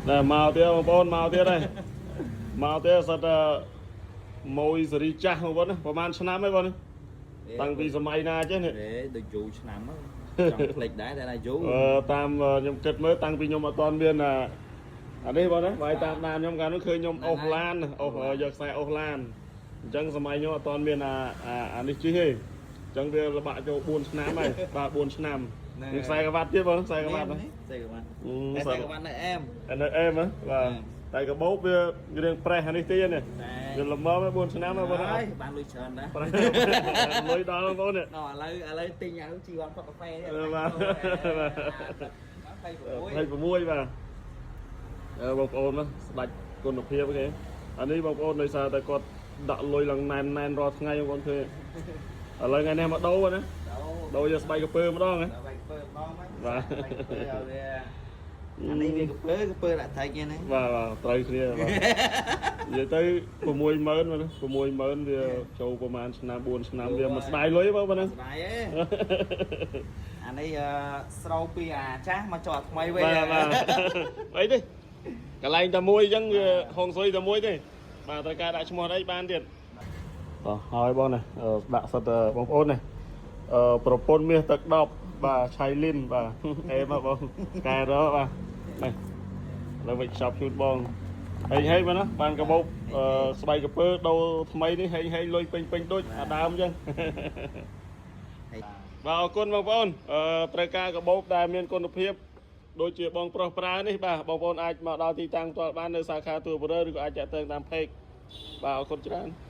ណែមកទៀតបងប្អូនមកទៀតហើយមកទៀតសិតតែម៉ួយសេរីចាស់បងប្អូនណាប្រហែលឆ្នាំហើយបងតាំងពីសម័យណាចេះនេះ ទេដូចយូរឆ្នាំហ្នឹងចង់ភ្លេចដែរតែថាយូរ អឺតាមខ្ញុំគិតមើលតាំងពីខ្ញុំអត់ទាន់មានអាអានេះបងណាបាយតាមដានខ្ញុំកាលនោះឃើញខ្ញុំអូសឡានអូសយកខ្សែអូសឡានអញ្ចឹងសម័យខ្ញុំអត់ទាន់មានអាអានេះជិះទេអញ្ចឹងវាលបាក់ចូល4ឆ្នាំហើយបាទ4ឆ្នាំមានខ្សែក្រវ៉ាត់ទៀតបងខ្សែក្រវ៉ាត់ណា ខ្សែក្រវ៉ាត់ អឺ តែខ្សែក្រវ៉ាត់នៅអែម អានៅអែមហ៎បាទតែកាបូបវារៀងប្រេះអានេះទៀតនេះ តែ វាល្មម4ឆ្នាំហើយបងណា ហើយបានលុយច្រើនដែរ ប្រេះលុយដល់បងប្អូននេះ ដល់ឥឡូវទិញអានោះជីវ៉ាន់ផឹកកាហ្វេនេះ បាទ 26 26បាទអឺបងប្អូនណាស្ដាច់គុណភាពគេអានេះបងប្អូនដោយសារតែគាត់ដាក់លុយឡើងណែនណែនរាល់ថ្ងៃបងប្អូនឃើញឥឡូវថ្ងៃនេះមកដូរណាដូរយកស្បែកក្រពើម្ដងណា ដល់បែកពើម្ដងហ្នឹង បាទ បែកពើឲ្យវាអានេះវាកពើកពើដាក់ថៃគេហ្នឹង បាទបាទត្រូវគ្នាបាទនិយាយទៅ60000បាទណា60000វាចូលប្រហែលឆ្នាំ4ឆ្នាំវាមិនស្ដាយលុយបងប្អូនណា ស្ដាយឯងអានេះអឺស្រោពីអាចាស់មកចោះអាថ្មីវិញ បាទបាទអីទេកន្លែងតែមួយអញ្ចឹងវាហុងស៊ុយតែមួយទេបាទត្រូវការដាក់ឈ្មោះអីបានទៀតបាទហើយបងណាអឺដាក់សិតតែបងប្អូនណាអឺប្រពន្ធមាសទឹក10បាទឆៃលីនបាទអេមកបងកែរបាទនេះឥឡូវវិចខ្ចប់ជូនបងហេងហេងបងណាបានកាបូបអឺស្បៃកាពើដូរថ្មីនេះហេងហេងលុយពេញពេញដូចអាដើមអញ្ចឹង ហើយ បាទអរគុណបងប្អូនអឺត្រូវការកាបូបដែលមានគុណភាពដូចជាបងប្រុសប្រើនេះបាទបងប្អូនអាចមកដល់ទីតាំងផ្ទាល់បាននៅសាខាទួលបរើឬក៏អាចតាក់ទងតាម page បាទអរគុណច្រើន។